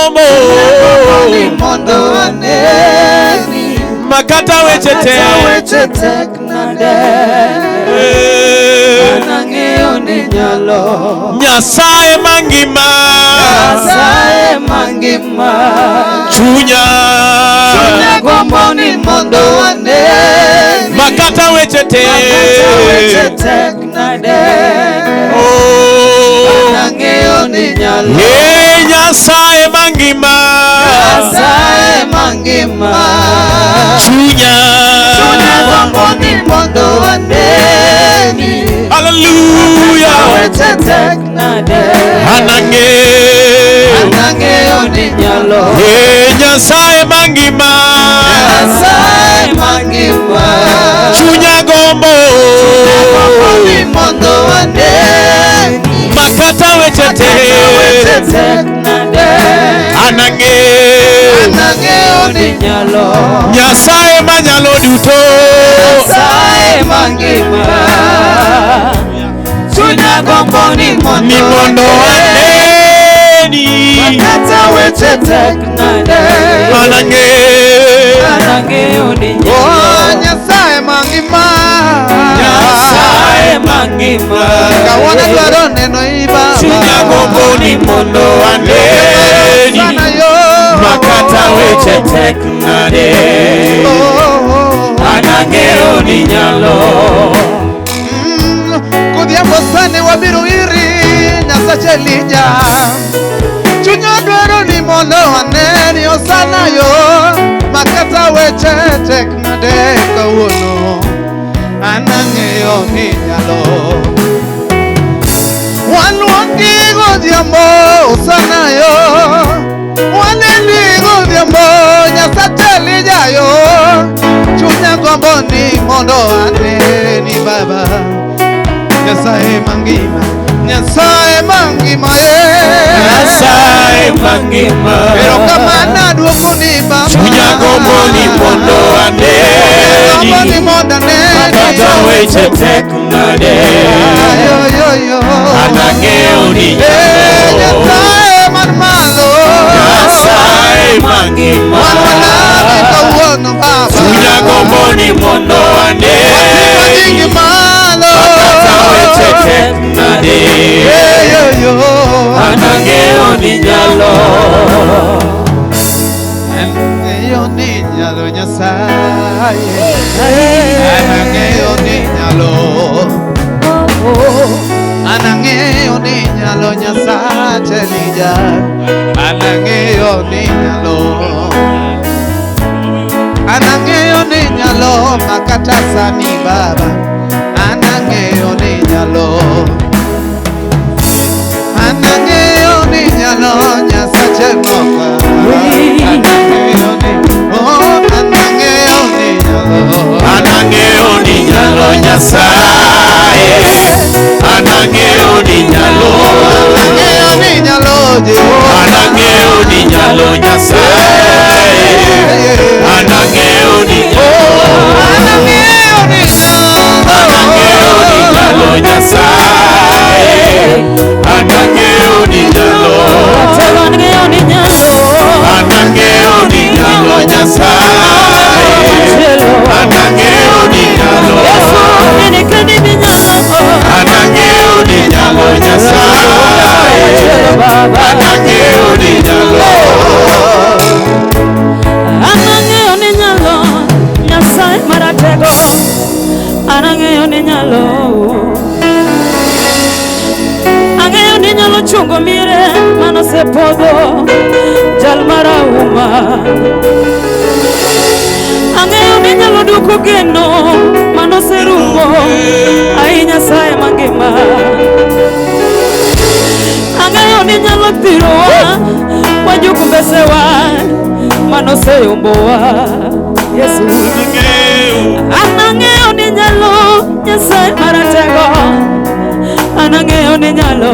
gombo Ni mondo aneni. Makata weche Kata tek weche tek nade. Eh. An ang'eyo ni nyalo. Nyasaye mangima Nyasaye mangima. Chunya Chunya gombo ni mondo aneni. Makata weche Kata weche tek tek nade. Oh. An ang'eyo ni nyalo. Eh, Nyasaye mangima Nyasaye mangima. Chunya Chunya gombo ni mondo aneni. Hallelujah Weche tek nade. An ang'eyo An ang'eyo ni nyalo. Eh, Nyasaye mangima Nyasaye mangima. Chunya gombo Gombo ni mondo aneni. Makata weche Kata weche tek tek nade. An ang'eyo An ang'eyo ni nyalo. Nyasaye manyalo duto Nyasaye mangima. Chunya gombo ni mondo Ni mondo aneni Kata weche tek nade. An ang'eyo An ang'eyo ni Oh, nyalo. Nyasaye mangima. Nyasaye mangima. Kawuono dwaro neno i Baba. Chunya gombo ni mondo aneni Sana yo. Makata weche tek nade Oh, oh, oh. An ang'eyo ni nyalo. Kodhiambo sani wabiro iri Nyasache Elija. Chunya dwaro ni mondo aneni osana yo makata weche tek nade kawuono an ang'eyo ni nyalo waluongi godhiambo osana yo wanendi godhiambo Nyasache Elija yo chunya gombo ni mondo aneni baba Nyasaye mangima Nyasaye mangima ye Nyasaye mangima Erokamano aduoko ni baba Chunya gombo ni mondo Gombo ni aneni mondo aneni Makata weche tek nade Ayo yo yo An ang'eyo ni Eh, nyalo Nyasaye man malo Nyasaye mangima Wan walami kawuono baba Chunya gombo ni mondo Wating'o nyingi aneni malo Makata weche tek nade Eh, yo yo An ang'eyo ni nyalo. Ang'eyo ni nyalo Nyasaye An ang'eyo ni nyalo An ang'eyo ni nyalo Nyasache Elija An ang'eyo ni nyalo An ang'eyo ni nyalo makata sani baba An ang'eyo ni nyalo An ang'eyo ni nyalo Nyasache moka An ang'eyo ni Oh, an ang'eyo ni nyalo An ang'eyo ni nyalo Nyasaye An ang'eyo ni nyalo An ang'eyo ni nyalo Jehova An ang'eyo ni nyalo Nyasaye An ang'eyo ni nyalo An ang'eyo ni nyalo An ang'eyo ni nyalo Nyasaye An ang'eyo ni nyalo Atego ang'eyo ni nyalo. An ang'eyo ni nyalo Nyasaye An ang'eyo ni nyalo Yesu in kendi minyalo. An ang'eyo ni nyalo Nyasaye Baba. An ang'eyo ni nyalo An ang'eyo ni nyalo. Nyasaye maratego. An ang'eyo ni nyalo. Ang'eyo ni nyalo chungo mire manosepodho. Jal marahuma. Ang'eyo ni nyalo duoko geno manoserumo. Ai Nyasaye mangima. Ang'eyo ni nyalo thirowa wajuku mbesewa manoseyombowa Yesu. An ang'eyo ni nyalo Nyasaye maratego. An ang'eyo ni nyalo.